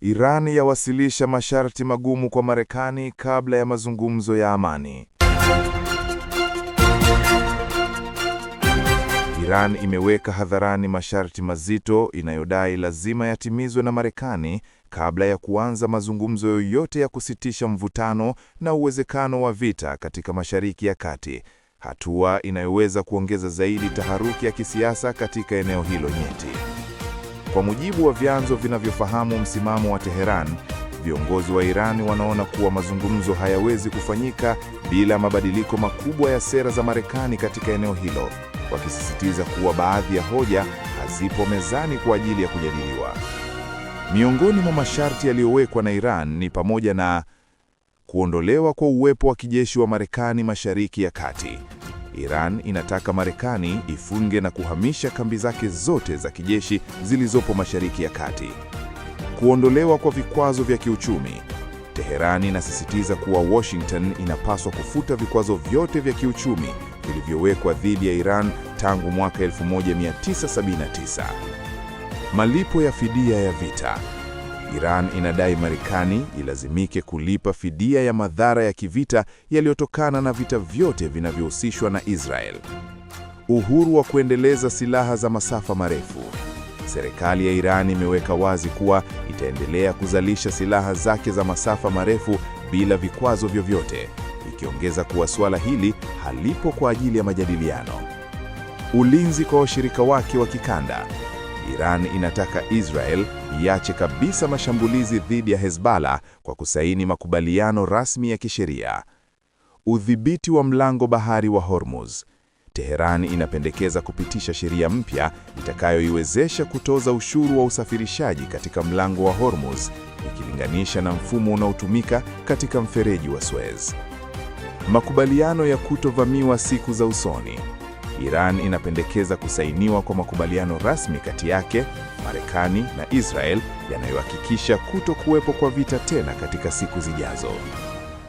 Iran yawasilisha masharti magumu kwa Marekani kabla ya mazungumzo ya amani. Iran imeweka hadharani masharti mazito inayodai lazima yatimizwe na Marekani kabla ya kuanza mazungumzo yoyote ya kusitisha mvutano na uwezekano wa vita katika Mashariki ya Kati, hatua inayoweza kuongeza zaidi taharuki ya kisiasa katika eneo hilo nyeti. Kwa mujibu wa vyanzo vinavyofahamu msimamo wa Teheran, viongozi wa Iran wanaona kuwa mazungumzo hayawezi kufanyika bila mabadiliko makubwa ya sera za Marekani katika eneo hilo, wakisisitiza kuwa baadhi ya hoja hazipo mezani kwa ajili ya kujadiliwa. Miongoni mwa masharti yaliyowekwa na Iran ni pamoja na kuondolewa kwa uwepo wa kijeshi wa Marekani Mashariki ya Kati. Iran inataka Marekani ifunge na kuhamisha kambi zake zote za kijeshi zilizopo Mashariki ya Kati. Kuondolewa kwa vikwazo vya kiuchumi. Teherani inasisitiza kuwa Washington inapaswa kufuta vikwazo vyote vya kiuchumi vilivyowekwa dhidi ya Iran tangu mwaka 1979. Malipo ya fidia ya vita. Iran inadai Marekani ilazimike kulipa fidia ya madhara ya kivita yaliyotokana na vita vyote vinavyohusishwa na Israel. Uhuru wa kuendeleza silaha za masafa marefu. Serikali ya Iran imeweka wazi kuwa itaendelea kuzalisha silaha zake za masafa marefu bila vikwazo vyovyote, ikiongeza kuwa suala hili halipo kwa ajili ya majadiliano. Ulinzi kwa washirika wake wa kikanda. Iran inataka Israel iache kabisa mashambulizi dhidi ya Hezbollah kwa kusaini makubaliano rasmi ya kisheria. Udhibiti wa mlango bahari wa Hormuz. Teheran inapendekeza kupitisha sheria mpya itakayoiwezesha kutoza ushuru wa usafirishaji katika mlango wa Hormuz, ikilinganisha na mfumo unaotumika katika mfereji wa Suez. Makubaliano ya kutovamiwa siku za usoni. Iran inapendekeza kusainiwa kwa makubaliano rasmi kati yake, Marekani na Israel yanayohakikisha kutokuwepo kwa vita tena katika siku zijazo.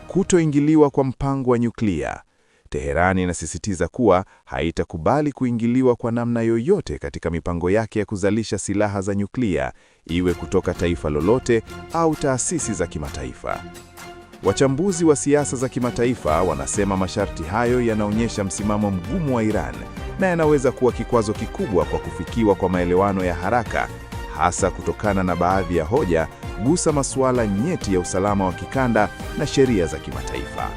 Kutoingiliwa kwa mpango wa nyuklia. Teherani inasisitiza kuwa haitakubali kuingiliwa kwa namna yoyote katika mipango yake ya kuzalisha silaha za nyuklia, iwe kutoka taifa lolote au taasisi za kimataifa. Wachambuzi wa siasa za kimataifa wanasema masharti hayo yanaonyesha msimamo mgumu wa Iran na yanaweza kuwa kikwazo kikubwa kwa kufikiwa kwa maelewano ya haraka, hasa kutokana na baadhi ya hoja gusa masuala nyeti ya usalama wa kikanda na sheria za kimataifa.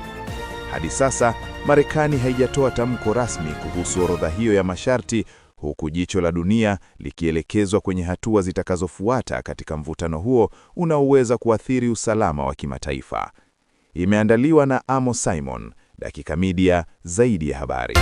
Hadi sasa, Marekani haijatoa tamko rasmi kuhusu orodha hiyo ya masharti, huku jicho la dunia likielekezwa kwenye hatua zitakazofuata katika mvutano huo unaoweza kuathiri usalama wa kimataifa. Imeandaliwa na Amos Simon, Dakika Media, zaidi ya habari.